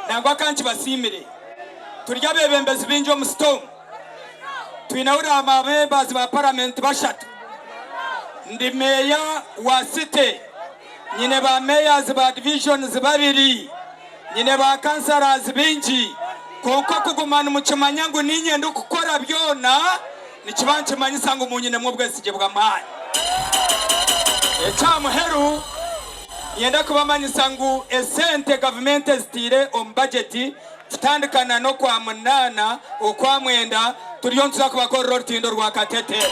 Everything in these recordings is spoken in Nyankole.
Nangwa ka nkibasiimire. Turi abeebembezi baingi omu site omu. Twineho na ba members ba paramenti bashatu. Ndi meeya wa site, nyine ba mayors ba divisions babiri, nyine ba councillors baingi, kwonka okuguma nimukimanya ngu niinye ndikukora byona nikiba nikimanyisa ngu muunyinemu obwesigye bw'amaani. Eky'aha muheru, niinyenda kubamanyisa ngu esente gavumenti ezitaire omu bajeti Kutandika na n'Okwamunaana, Okwamwenda, turiyo nituza kubakorera orutindo rwa Katete.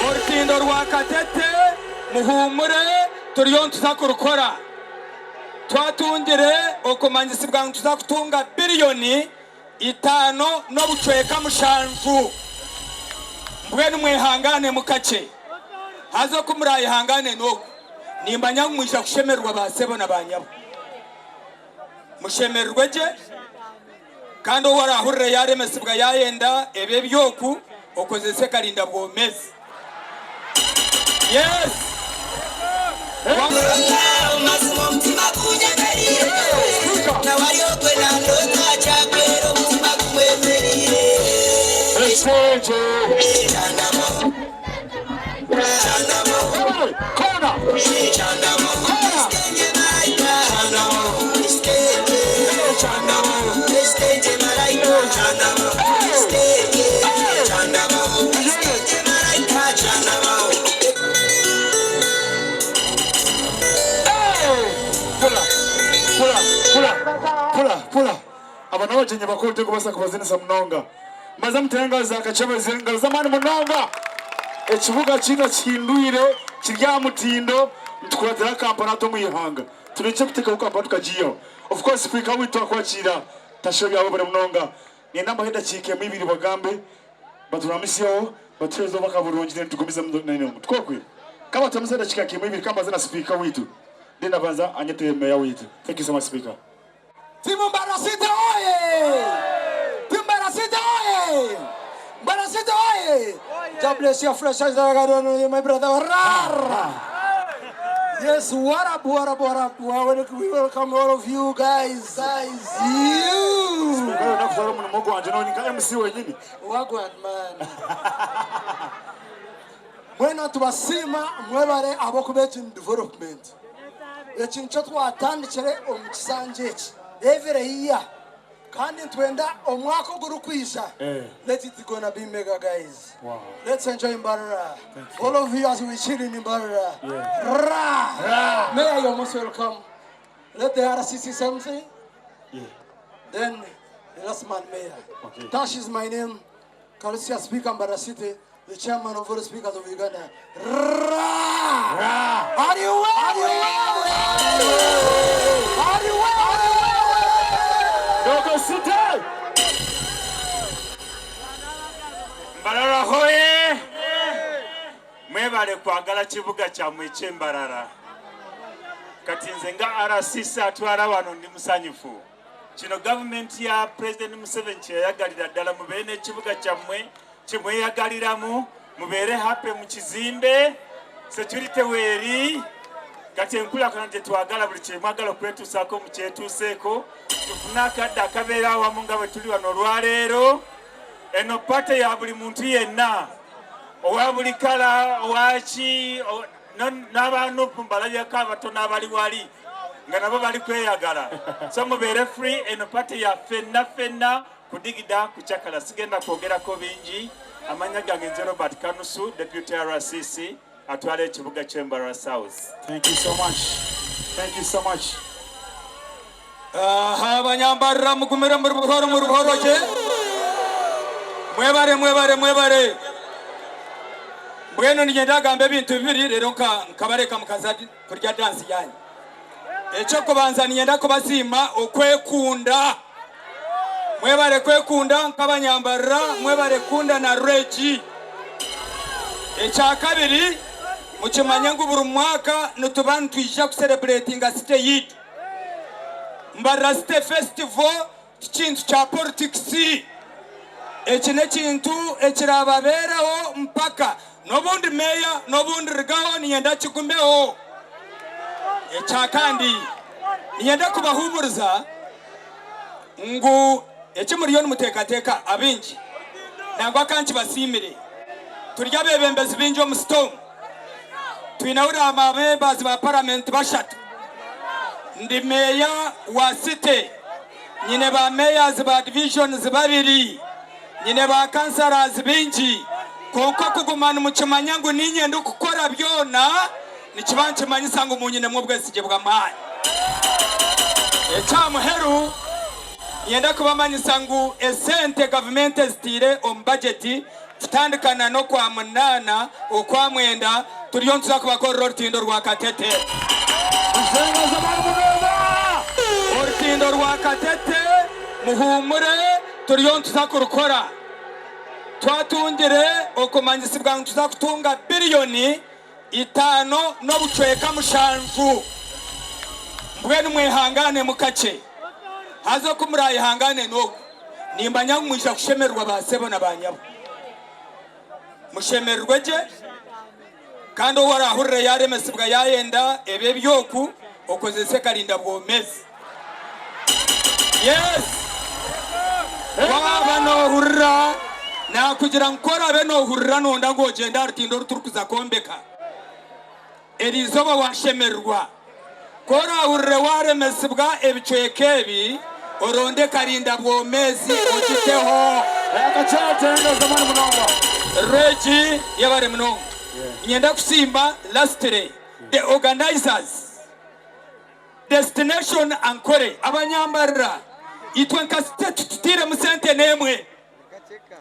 Orutindo rwa Katete muhuumure turiyo nituza kurukora. Twatungire okumanyisibwa ngu nituza kutunga biriyoni itaano n'obucweka mushanju. Mbwenu mwehangaanemu kakye. Haza oku muraayehangaane n'oku, nimmanya ngu mwija kushemererwa baasebo na baanyabo. Mushemererwe gye, kandi ou araahurire yaaremesibwa yaayenda ebe eby'oku, okozese karinda bwomeezi. Yes! Aba n'abagyenyi bakuru turikubaasa kubazinisa munonga. Maze muteere engaro za Kakyebezi, engaro z'amaani munonga. Ekibuga kyaitu akihindwire kiri aha mutindo, nitukuratira Kampala hati omu ihanga. Turekye kuteekaho Kampala tukagiihaho. Of course Sipiika waitu akwakiira tashobya webare munonga. Niinyenda mbahe edakiika emwe ibiri bagambe baturamusyeho batuheereze obubaka burungi then tugumizemu n'enongo. Tikwo? Ka baturamusye edakiika nk'emwe ibiri ka mbanze na Sipiika waitu then abanze anyetere Meeya waitu. Thank you so much Sipiika. Team Mbarara City oye! Team Mbarara City oye! Mbarara City oye! God bless you, fresh my brother. Rar! Yes, what up, what up, what up? We welcome all of you guys. Guys, you. Sipiika oyo nakutwara omurimo gwangye noona nka MC wenyini. Wagwan man. Mwena nitubasiima mwebare ahabw'okuba egi ni development. Eki nikyo twatandikire omu kisanja eki every year kandi nitwenda omwaka ogurikwija let it gonna be mega guys. Let's enjoy Mbarara. All of you as we chill in Mbarara. Ra! Mayor you're most welcome. Let the RCC something. Then the last man mayor. Tash is my name. Karusia Speaker Mbarara City, the chairman of all speakers of Uganda. Ra! Are you well? Are you well? Dogo City! Mbarara hoye! Mwebale kwagala kibuga kyammwe eky'e Mbarara. Kati nze nga RCC atwala wano ndi musanyufu. Kino gavumenti ya Pulezidenti Museveni kye yayagalira ddala mubeere n'ekibuga kyammwe kye mweyagaliramu, mubeere happy mu kizimbe, security weeri. Kati enkulaakulana gye twagala buli kye mwagala okwetuusaako mukyetuuseeko, tufune akadde akabeera awamu nga bwe tuli wano olwaleero. Eno party ya buli muntu yenna owa buli kala owaki n'aba NUP mbalabyeko abatono abali wali nga nabo bali kweyagala so mubeere free. Eno party ya ffenna ffenna kudigida kucakala. Sigenda kwogerako bingi. Amannya gange nze Robert Kanusu, Deputy RCC atwala ekibuga ky'e Mbarara South. Thank you so much. Thank you so much. Aha abanyambarira mugumire muri buhoro muri buhoro gye. Mwebare mwebare mwebare. Mbwenu niinyenda kugamba ebintu bibiri reero nkabareka mukaza kurya dansi yaanyu. Eky'okubanza niinyenda kubasiima okwekunda. Mwebare kwekunda nk'abanyambarira, mwebare kukunda na Regi. Ekyakabiri mukimanye ngu buri mwaka nituba nitwija kusereburetinga site yaitu. Mbarara City Festival ti kintu kya politikisi. Eki n'ekintu ekiraababeereho mpaka. N'obu ndi meeya, n'obu ndirigaho niinyenda kigumeho. Ekyakandi. Niinyenda kubahuumuriza ngu eki muriyo nimuteekateeka abaingi nangwa ka nkibasiimire. Turi abeebembezi baingi omu sitomu. Twineho ba members ba paramenti bashatu. Ndi meeya wa city, nyine ba mayors ba divisions babiri, nyine ba councillors baingi. Kwonka okuguma nimukimanya ngu niinye ndikukora byona nikiba nikimanyisa ngu muunyinemu obwesigye bw'amaani. Eky'aha muheru, niinyenda kubamanyisa ngu esente gavumenti ezitaire omu bajeti Kutandika na n'Okwamunaana, Okwamwenda, turiyo nituza kubakorera orutindo rwa Katete. Orutindo rwa Katete muhuumure turiyo nituza kurukora. Twatungire okumanyisibwa ngu nituza kutunga biriyoni 5.7. Mbwenu mwehangaanemu kakye. Haza oku muraayehangaane n'oku, nimmanya ngu mwija kushemererwa baasebo na baanyabo. Mushemererwe gye, kandi ou oraahurire yaaremesibwa yaayenda ebe eby'oku, okozese karinda bwomeezi. Yes! Waaba noohurira, naakugira ngu ku oraabe noohurira noonda ngu ogyende aha rutindo oru turikuza kwombeka, eri izooba waashemererwa. Ku oraahurire waaremesibwa ebicweka ebi, oronde karinda bwomeezi ogiteho. Reggie, Yebare munonga. Niinyenda kusiima lastly the organisers. Destination Ankole, Abanyambarira itwe nka state titutairemu sente n'emwe.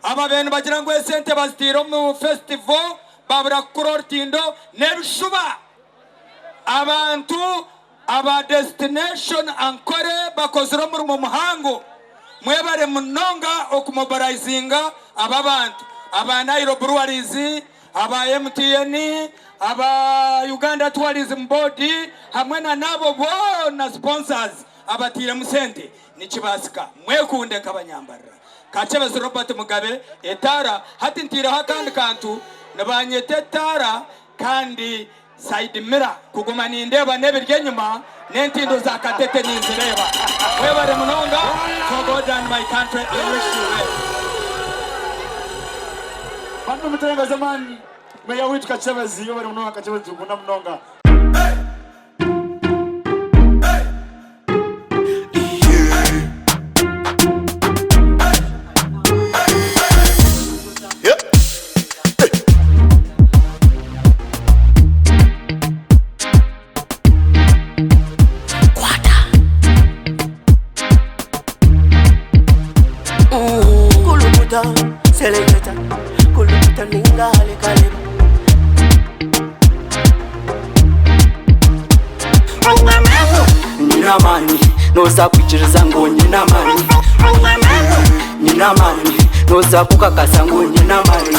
Aba beene nibagira ngu esente bazitaire omu festival babura kukura orutindo n'ebishuba. Abantu aba Destination Ankole bakozire omurimo muhango. Mwebare munonga okumobilizinga aba abantu aba Nile Breweries, aba MTN, aba Uganda Tourism Board hamwe na n'abo boona sponsors abatairemu sente. Nikibaasika mwekunde nk'abanyambarira. Kakyebezi Robert Mugabe, Etaara, hati ntaireho akandi kantu nibanyeta etaara kandi side mirror kuguma nindeeba n'ebiri enyima n'entindo za Katete ninzireeba. Mwebare munonga for God and my country I wish you well. Bambi mutengo z'amaani Meya waitu Kakyebezi webare munonga Kakyebezi nitukukunda munonga. Kulukuta, seleketa, kulukuta ninga lekaleba. Nyine amaani, noza kwikiriza ngu nyine amaani. Nyine amaani, noza kukakasa ngu nyine amaani.